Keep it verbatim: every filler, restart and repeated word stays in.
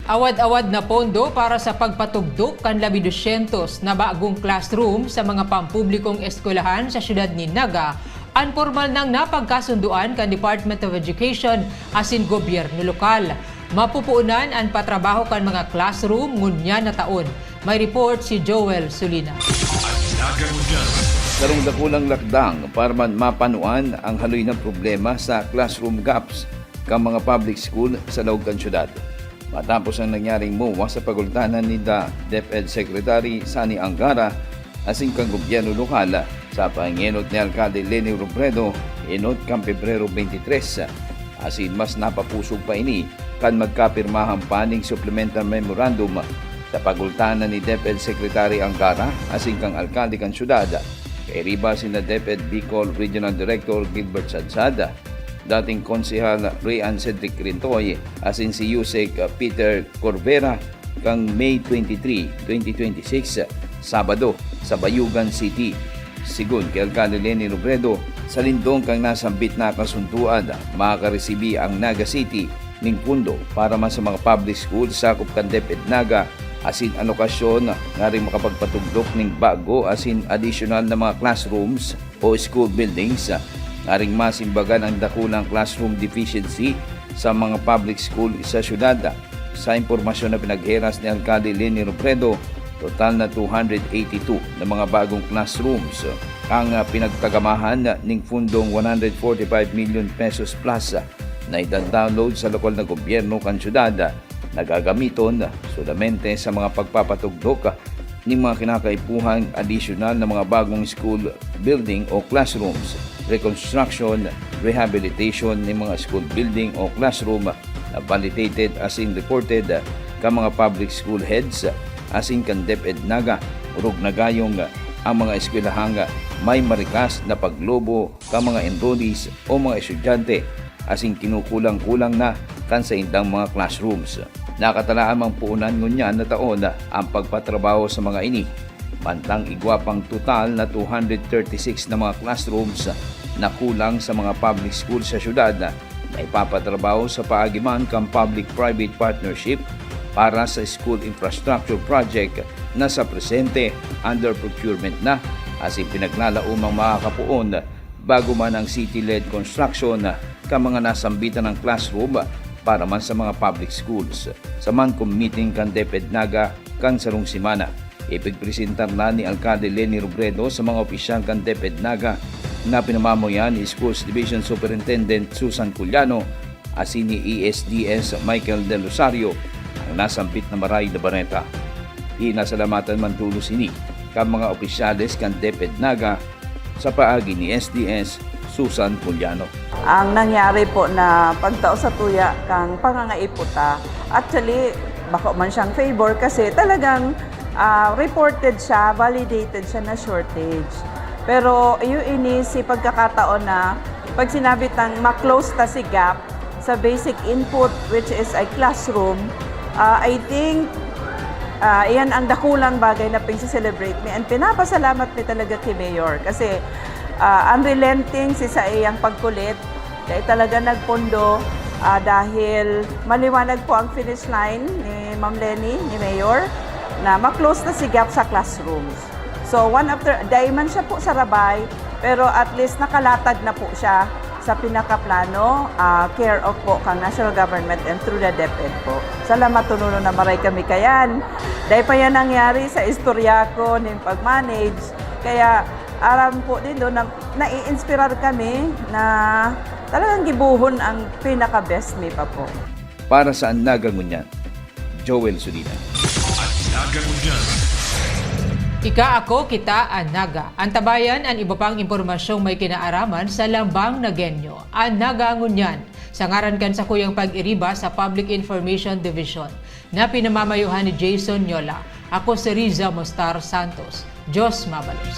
Awad-awad na pondo para sa pagpatugdok kan labi dosyentos na bagong classroom sa mga pampublikong eskwelahan sa siyudad nin Naga an pormal nang napagkasundoan kan Department of Education asin gobyerno lokal. Mapupuonan an patrabaho kan mga classroom ngunyan na taon. May report si Joel Sulina. Sarong dakulang lakdang para man mapanuan ang haloy na problema sa classroom gaps kan mga public school sa laog kan syudad. Matapos ang nangyaring MOA sa pagultanan ninda DepEd Secretary Sonny Angara asin kan gobyerno lokal, sa pangenot ni Alkalde Leni Robredo, enot kan Pebrero twenty-three, asin mas napapusog pa ini kan magkapirmahan pa ning supplemental memorandum sa pagultanan ni DepEd Secretary Angara asin kan alkalde kan syudad, kairiba sinda DepEd Bicol Regional Director Gilbert Sadsad, dating Konsehal Rian Cedric Rintoy asin si Usec Peter Corvera kan May twenty-three, twenty twenty-six, Sabado, sa Bayugan City. Sigon ki Alkalde Leni Robredo, sa lindong kan nasambit na kasundoan, makakaresibi ang Naga City nin pondo para man sa mga public school sakop kan DepEd Naga asin alokasyon ngaring makapagpatugdok nin bago asin adisyonal na mga classrooms o school buildings, ngaring masimbagan ang dakulang classroom deficiency sa mga public school sa syudad. Sa impormasyon na pinagheras ni Alkalde Leni Robredo, total na two hundred eighty-two na mga bagong classrooms ang, ah, pinagtagamahan ning fundong one hundred forty-five million pesos plus na idan-download sa lokal na gobyerno kan syudad na gagamiton solamente sa mga pagpapatugdok ning mga kinakaipuhang adisyonal na mga bagong school building o classrooms, reconstruction, rehabilitation ning mga school building o classroom na validated asin reported kan mga public school heads asin kan DepEd Naga, orog na gayong ang mga eskwelahang may marikas na paglobo kan mga enrollees o mga estudyante asin kinukulang-kulang na kan saindang mga classrooms. Nakatalaan mang puonan ngunyan na taon ang pagpatrabaho sa mga ini, mantang igwa pang total na two hundred thirty-six na mga classrooms na kulang sa mga public school sa syudad na ipapatrabaho sa paagi man kan public-private partnership para sa school infrastructure project na sa presente under procurement na asin pinaglalaomang makakapoon bago man ang city-led construction kan mga nasambitan ng classroom para man sa mga public schools. Sa ManCom meeting kan DepEd Naga kan sarong semana, ipigpresentar na ni Alkalde Leni Robredo sa mga opisyal kan DepEd Naga na pinamamayan ni Schools Division Superintendent Susan Culiano asin ni E S D S Michael Del Rosario ang nasambit na maray na bareta. Pinasalamatan man tolos ini kan mga opisyales kan DepEd Naga sa paagi ni S D S Susan Culiano. Ang nangyari po na pagtao sa tuya kang pangangaipo ta, actually, bako man siyang favor kasi talagang, ah, reported siya, validated siya na shortage. Pero iyo ini si pagkakataon na pag sinabi tang ma-close ta si gap sa basic input, which is a classroom, ah, I think, ah, iyan ang dakulang bagay na pinse-celebrate mi. And pinapasalamat mi talaga kay Mayor kasi, ah, unrelenting si sa iyang pagkulit. Dahil talaga nagpondo, ah, dahil maliwanag po ang finish line ni Ma'am Leni, ni Mayor, na ma-close na si gap sa classrooms. So, one after, dai man siya po sa rabay, pero at least nakalatag na po siya sa pinakaplano, ah, care of po kang national government and through the DepEd po. Salamat tonono na maray kami kayan. Dai pa yan nangyari sa istorya ko nin pag-manage. Kaya aram po din doon na nai-inspirar kami na talagang gibohon ang pinaka-best mi pa po. Para sa An Naga Ngunyan, Joel Sulina. An Naga Ngunyan. Ika, ako, kita, An Naga. Antabayan an iba pang impormasyong may kinaaraman sa Lambang Nagenyo. An Naga Ngunyan. Sa ngaran kan sakuyang pag-iriba sa Public Information Division, na pinamamayohan ni Jason Nyola, ako si Riza Mostar Santos. Diyos mabalos.